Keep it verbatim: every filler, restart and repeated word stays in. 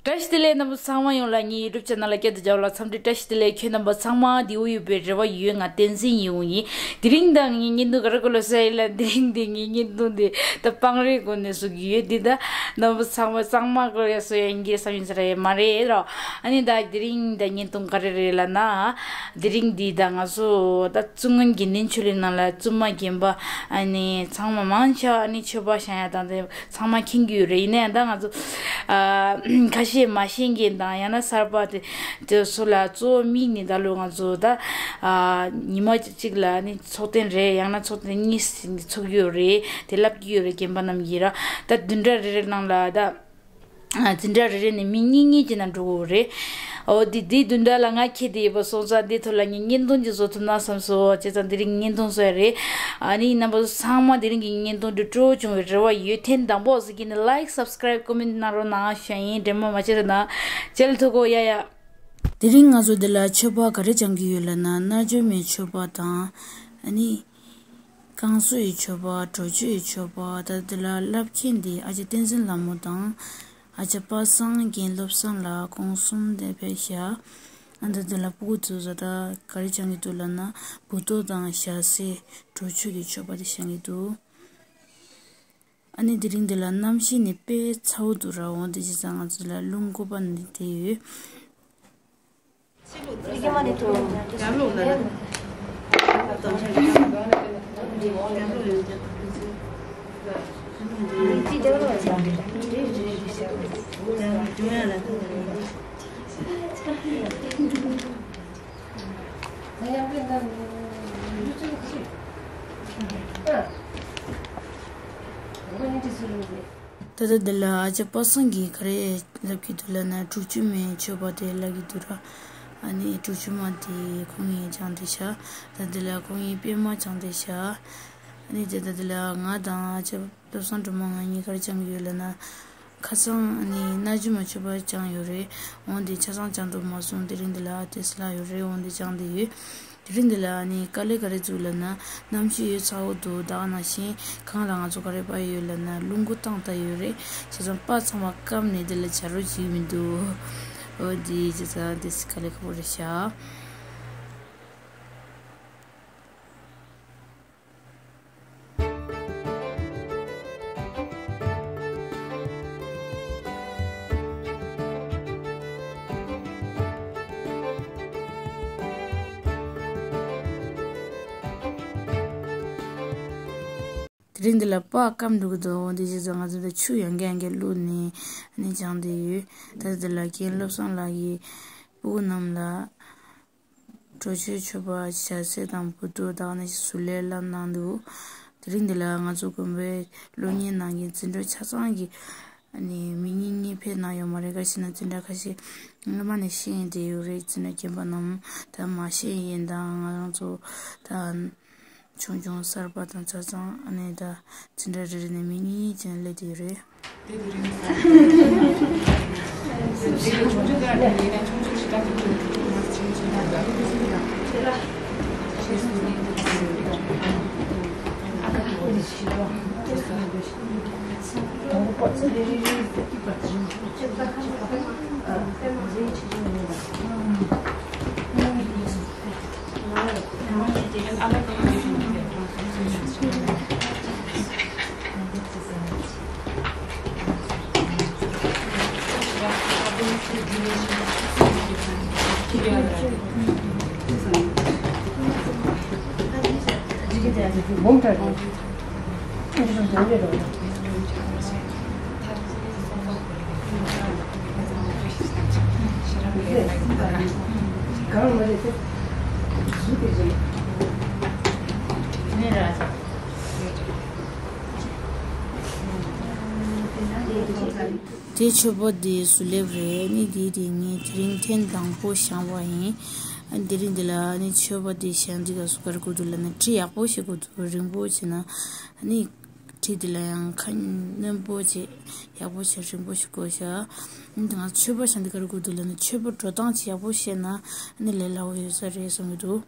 བཀྲ་ཤིས་བདེ་ལེགས། རྣམ་པ་ཚང་མ་ཡོངས་ལ་ངའི་ཡུ་ཊུབ་ཆེ་ནལ་ལ་བསྐྱར་དུ་མཇལ་བ་ལ་འཚམས་འདྲི་བཀྲ་ཤིས་བདེ་ལེགས། ཁྱོད་རྣམ་པ་ཚང་མ་བདེ་པོ་ཡོད་པའི་རེ་བ་ཡོད། ང་བསྟན་འཛིན་ཡིན་ཡིན། དེ་རིང་དང་ངའི་བརྙན་ཐུང་ག་རེ་གོ་ལོ་ཟེར་ཡིན་ལ། དེ་རིང་འདི་ངའི་བརྙན་ཐུང་འདི་ད་སྤང་རིའི་སྒོ་ནས་བཟོ་གི་ཡོད། འདི་ད་རྣམ་པ་ཚང་མ་གཙང་མ་སྐོར་ཡ་བཟོ་ཡ་ཡིན་གྱི་བསམ་ཡིན་ས་ར་ཡ་མ་རེད་རོ། ཨ་ནི་ད་དེ་རིང་ད་བརྙན་ཐུང་ག་རེ་རེད་ལ་ན། དེ་རིང་འདི་ད་ང་ཚོ་ད་བཙུན་དགོན་དགེ་འདུན་ཆོས་གླིང་ནང་ལ་བཙུན་མ་རྒན་པ་ཨ་ནི་ཚང་མ་མང་ཆེ་བ་ཨ་ནི་མཆོད་པ་བཤམས་ཡ་དང་དེ། ཚང་མ་མཁྱེན་གྱི་ཡོད་རེད། ཡིན་ནའང་ད་ང་ཚོ་ཨ་ཁ་ཤས་མ་ཤེས་མཁན་དང་ཡང་ན་གསར་པ་དེ་དེ་ཚོ་ལ་གཙོ་བོ་དམིགས་ནས་ད་ལོ་ང་ཚོ་ད་ཨ་ཉི་མ་གཅིག་ལ་ནི་ཚོགས་ཐེངས་རེ་ཡང་ན་ཚོགས་ཐེངས་གཉིས་ཚོགས་ཀྱི་ཡོད་རེད། དེ་ལབ་ཀྱི་ཡོད་རེད། རྒན་པ་རྣམས་ཀྱིས་ར་ད་བདུན་ཕྲག་རེ་རེ་ནང་ལ་ད་ཨ་འཛིན་གྲྭ་རེ་རེ་ནས་མི་གཉིས་གཉིས་ཀྱི་ནང་འགྲོ་གི་ཡོད་རེད། འོ་དེ་དེ་བདུན་ཕྲག་ལ་ང་ཁྱེད་དེ་ཡོད་པ་སོང་ཙང་དེ་ཐོག་ལ་ངས་བརྙན་ཐུང་ཅིག་བཟོ་ཐུབ་ན་བསམ་སོང་། བྱས་ཙང་དེ་རིང་བརྙན་ཐུང་བཟོ་ཡ་རེད། ཨ་ནི་རྣམ་པ་ཚང་མ་དེ་རིང་གི་བརྙན་ཐུང་འདི་སྤྲོ་བོ་བྱུང་བའི་རེ་བ་ཡོད། ཐེངས་དང་པོ་ཟེར་གྱི་ནི་ལའིཀ་སབ་སི་ཀ་རའིབ་ཀོ་མེན་ཊི་གནང་རོགས་གནང་ཞུ་ཡ་ཡིན། འབྲེལ་མོ་མ་བྱེད་རོགས་གནང་། ཇལ་ཐུ་གོ་ཡ་ཡ། དེ་རིང་ང་ཚོ་འདི་ལ་མཆོད་པ་ག་རེ་བྱང་གི་ཡོད་ལབ་ན། རྣལ་འབྱོར་མའི་མཆོད་པ་དང་། ཨ་ནི་བསྐང་གསོ་ཡི་མཆོད་པ། གྲོ་མཆོད་ཡི་མཆོད་པ། ད་འདི་ལ་བསླབ་མཁན་འདི་ཨ་ཅག་བསྟན་འཛིན་ལྷ་མོ་དང་། ཨ་ཅག་པ་སངས་རྒྱས་བློ་བཟང་ལགས་ཁོང་གསུམ་དེ་ཕེབས་ཤག་ཨ་ད་འདི་ལ་སྤུ་གུ་ཚོས་ད་ག་རེ་བྱང་གི་འདུག་ལབ་ན། བུ་ཏོ་དང་ཞལ་ཟས་གྲོ་མཆོད་ཀྱི་མཆོད་པ་དེ་བྱང་གི་འདུག་ཨ་ནི་དེ་རིང་འདི་ལ་གནམ་གཤིས་ནི་དཔེ་ཚ་བོ་འདུག་ར། འོ་འདི་བྱས་ཙང་ང་ཚོ་ལ་རླུང་ཁོག་པ་ནི་དེ་ཡོད། ད་ལྟ་འདི་ལ་ཨ་ཅག་པ་སངས་ཀྱིས་ག་རེ་ལབ་ཀྱི་འདུག་ལབ་ན། དྲུག་ཅུ་མའི་མཆོད་པ་དེ་ལབ་ཀྱི་འདུག་ར། ཨ་ནི་དྲུག་ཅུ་མ་དེ་ཁོང་གིས་བྱང་བསྡད་ཤག་ད་འདི་ལ་ཁོང་གིས་པད་མ་བྱང་བསྡད་ཤག་ཨ་ནི་དེ་ད་འདི་ལ་ང་དང་ཨ་ཅག་བློ་བཟང་སྒྲོལ་མ་ང་གཉིས་ག་རེ་བྱང་གི་ཡོད་ལབ་ན། ཁ་སང་ཨ་ནི་རྣལ་འབྱོར་མའི་མཆོད་པ་བྱང་ཡོད་རེད། འོ་འདི་ཆ་ཚང་བྱང་འདུག་མ་སོང་། དེ་རིང་འདི་ལ་ཨ་ཏེ་སི་ལ་ཡོད་རེད། འོ་འདི་བྱང་བསྡད་ཡོད། དེ་རིང་འདི་ལ་ཨ་ནི་དཀའ་ལས་ག་རེ་འདུག་ལབ་ན། གནམ་གཤིས་ཡོད་ཚ་བོ་འདུག་ད་ག་ནང་བཞིན་གངས་ལ་ང་ཚོ་ག་རེ་པར་ཡོད་ལབ་ན། རླུང་འཁོར་བཏང་བཏང་ཡོད་རེད། བྱས་ཙང་པར་ཚང་མ་སྐམ་ནས་འདི་ལ་བྱ་རོག་ཅིག་མི་འདུག་འོ་འདི་བྱས་ཙང་ཏེ་སི་དཀའ་ལས་ཁག་པོ་རེད་ཤག་དེ་རིང་འདི་ལ་པར་སྐམ་འགྲོ་གི་འདུག་འདི་བྱས་ཙང་ང་ཚོ་འདི་ཆུ་ཡང་བསྐྱར་ཡང་བསྐྱར་བླུགས་ནས་ཨ་ནི་སྦྱངས་བསྡད་ཡོད། ད་འདི་ལ་རྒན་བློ་བཟང་ལགས་ཀྱིས་སྤུ་གུ་རྣམས་ལ་གྲོ་ཆོད་མཆོད་པ་ཞལ་ཟས་དང་བུ་ཏོ་དག་ནི་ཞིག་ཟུར་ལས་བསླབ་གནང་འདུག་དེ་རིང་འདི་ལ་ང་ཚོ་དགོན་པའི་སློབ་གཉེར་གནང་མཁན་འཛིན་གྲོགས་ཆ་ཚང་གིས་ཨ་ནི་མི་གཉིས་གཉིས་ཕེབས་གནང་ཡོད་མ་རེད། ག་ཞིག་ན་འཛིན་གྲྭ་ཁ་ཤས་སྔོན་མ་ནས་ཤེས་ཡོན་དེ་ཡོད་རེད། འཛིན་གྲྭ་རྒན་པ་རྣམས་ད་མ་ཤེས་ཡོན་དང་ང་རང་ཚོ་ད་ཆུང་ཆུང་གསར་པ་དང་ཆ་ཚང་ཨ་ནི་ད་འཛིན་གྲྭ་རེ་རེ་ནས་མི་གཉིས་ཀྱང་སླེབས་བསྡད་ཡོད་རེད། དེ་མཆོད་པ་འདི་ཟུར་ལེབ་རེད། ནི་འདི་དེ་ངས་དེ་རིང་ཐེངས་དང་པོ་བཞེངས་པ་ཡིན། དེ་རིང་འདི་ལ་ནི་མཆོད་པ་འདི་བཞེངས་འདི་ག་སུ་གར་དགོས་འདུག་ལབ་ན། གྲི་ཡག་པོ་ཞིག་དགོས་འདུག་རིང་པོ་བྱས་ན་ནི་གྲི་འདི་ལ་ཡང་ཁ་རྣོན་པོ་བྱས་ཡག་པོ་བྱས་རིང་པོ་ཞིག་དགོས་ཤག་ང་མཆོད་པ་བཞེངས་འདི་གར་དགོས་འདུག་ལབ་ན། མཆོད་པ་འགྲོ་སྟངས་ཅིག་ཡག་པོ་ཤེས་ན་ནི་ལས་སླ་བོ་ཡོད་ས་རེད་བསམ་གྱི་འདུག